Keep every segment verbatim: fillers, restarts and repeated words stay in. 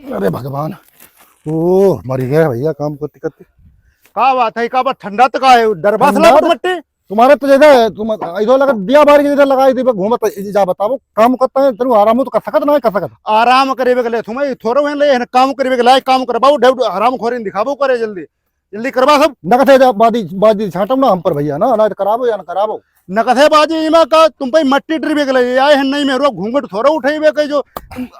अरे भगवान, ओ मरी गए भैया काम करते करते। का बात है, का बात, ठंडा तो का है, डरबास ठंडा लागत तो मट्टी। तुम्हारे तो जैसे तुम ऐसो लगा दिया बार के जैसे लगाई दी, घूमत जा बताओ, काम करता है, तेरे आराम हो तो कर सकत ना है, कर सकत। आराम करे बेगले, तुम्हें थोड़ा वहीं ले, काम करे बेगले, काम करवाओ, ढेर आराम खोरे दिखाबो करे जल्दी। जल्दी करवा सब। नकथे जा-, बाजी, बाजी छाटम ना हम पर भैया ना, ना कराबो या ना कराबो। नकथे बाजी इमा का तुम पे मट्टी डरी बेगले, ये आए हैं नहीं मेहरुआ घूंघट थोड़ा उठेबे के जो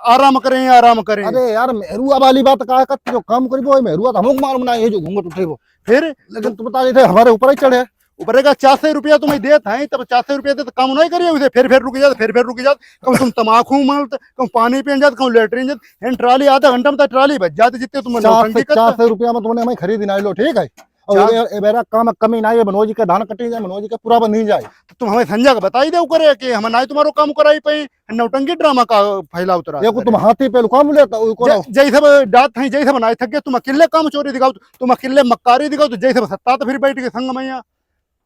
आराम करें, आराम करें। अरे यार, मेहरुआ वाली बात का है, कत जो काम करिबो, मेहरुआ तो हमको मालूम ना है जो घूंघट उठेबो। फिर? लेकिन तुम बता देते हमारे ऊपर ही चढ़े। ऊपर का चार सौ रुपया तुम्हें देत हैं, तब चार सौ रुपया दे तो काम नहीं करिए, उसे फिर, फिर रुक जात, फिर, फिर रुक जात, कम तुम तमाकू मलत, कम पानी पीन जात, कम लेटरिन जात, हेन ट्राली आधा घंटा में तो ट्राली बच जाती, जितने तुम चार सौ, नौटंकी करते। चार सौ रुपया में तुमने हमें खरीद ना लो, ठीक है? और चार ये, ये मेरा काम कमी ना, ये मनोज जी का धान कटी जाए, मनोज जी का पूरा बन ही जाए। तो तुम हमें संजय का बताई दे करे कि हम ना तुम्हारो काम कराई पाई, नौटंकी ड्रामा का फैला उतरा ये को करे। तुम हाथी पे लुकाम लेता, वो को जै-, जैसे वो डात हैं, जैसे बनाए थक गए, तुम अकेले काम चोरी दिखाओ, तुम अकेले मक्कारी दिखाओ, तो जैसे वो सत्ता तो फिर बैठ के संग में यहाँ।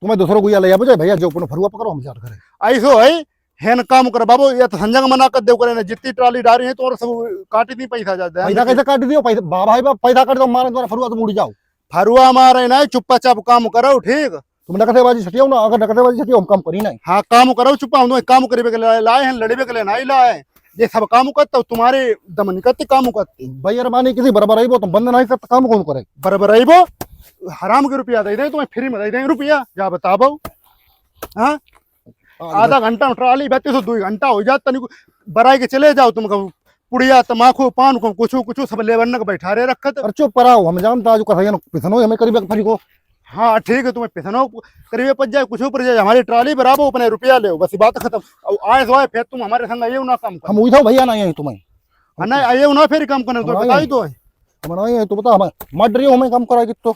तुम्हें दूसरो गुइया ले जाबो जाए भैया, जो अपनो फरुआ पकड़ो, हम जात घरे। ऐसो है, हेन काम कर बाबू, ये तो संजय का मना कर देव करे ना, जितनी ट्राली डारी है, तो और सब काटी दी पैसा जाता है। पैसा कैसे काट दियो? पैसा, बा-, भाई बा, पैसा काट दो, मारे तुम्हारा फरुआ तुम उड़ जाओ। फरुआ मारे ना, चुप्पा चाप काम करो, ठीक? तुम नकतेबाजी छटियाओ ना, अगर नकतेबाजी छटियाओ, हम काम करी नहीं। हाँ, काम करो, चुप्पा, हम तो काम करीबे के लिए लाए हैं, लड़ीबे के लिए नहीं लाए। ये सब काम करता, तुम्हारे दमन करते, काम करते। भाई, अरे मानी किसी बराबर आई वो, तुम बंद नहीं करते, काम कौन करे? बराबर आई वो, हराम के रुपया दे दे, तुम्हें फ्री में दे दे रुपया, जा बताबो। हाँ? आधा घंटा में ट्राली बत्तीस सौ, दो घंटा हो जात, तनिक बराई के चले जाओ तुम कहूँ। पुड़िया, तमाकू, पान को कुछ, कुछ सब लेबर न बैठा रहे रखत। अरे चुप कराओ, हम जानता आज कथैया न पिसनो हमें करीबे फरी को। हाँ, ठीक है, तुम्हें पिसनो करीबे पड़ जाए, कुछ पड़ जाए, हमारी ट्राली बराबर, अपने रुपया ले, बस बात खत्म। अब आए सो आए, फिर तुम हमारे संग आइए ना काम कर। हम उठो भैया ना यहीं तुम्हें। हाँ, नहीं, आइए ना फिर काम करने, तो हम बताई आए। दो है। हम ना आए, तो बता, हम मर रही हो, हमें काम कराएगी तो।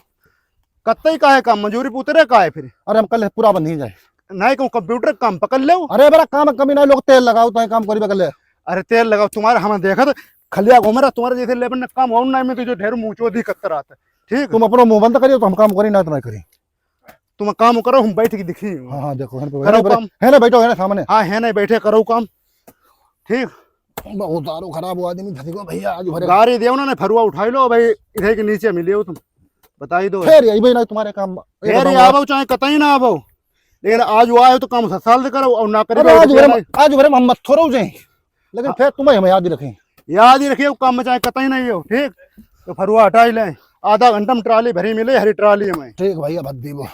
कत्ते का है काम, मजूरी पे उतरे का है फिर? अरे हम कल पूरा बंद ही जाए। नहीं कहूँ कंप्यूटर काम पकड़ ले। अरे मेरा काम कमी ना, लोग तेल लगाओ तो काम करी बगल ले। अरे तेल लगाओ, तुम्हारे हम देखत खलिया घूम रहा, तुम्हारे जैसे लेबर ने काम हो ना में तो जो ढेर मुँह चोदी कत्तर आता है। ठीक? तुम अपनो मुँह बंद करियो तो हम काम करी ना तो नहीं करी। तुम काम करो, हम बैठ के देखी। हाँ, हाँ, देखो, है ना, करो है ना, काम। है ना, बैठो, है ना, सामने। हाँ, है ना, बैठे, करो काम। ठीक? बहुत दारू खराब हुआ आदमी, धसी को भैया, आज भरे। गाड़ी देव ना, ना, फरुआ उठाई लो भाई, इधर के नीचे मिले हो तुम, बताई दो। फिर यही भाई ना तुम्हारे काम, ये फिर बताऊंगा। ये आवो चाहे कतई ना आवो, लेकिन आज वो आए तो काम साल से करो और ना करी अरे तो आज फिर भरे, नहीं। आज भरे हम मत थोड़ो जाए, लेकिन हाँ। फिर तुम्हें हम याद ही रखें। याद ही रखिए, काम में चाहे कतई नहीं हो, ठीक? तो फरुआ हटाई लें, आधा घंटा में ट्राली भरी मिले, हरी ट्राली में। ठीक भैया, भर दीबो।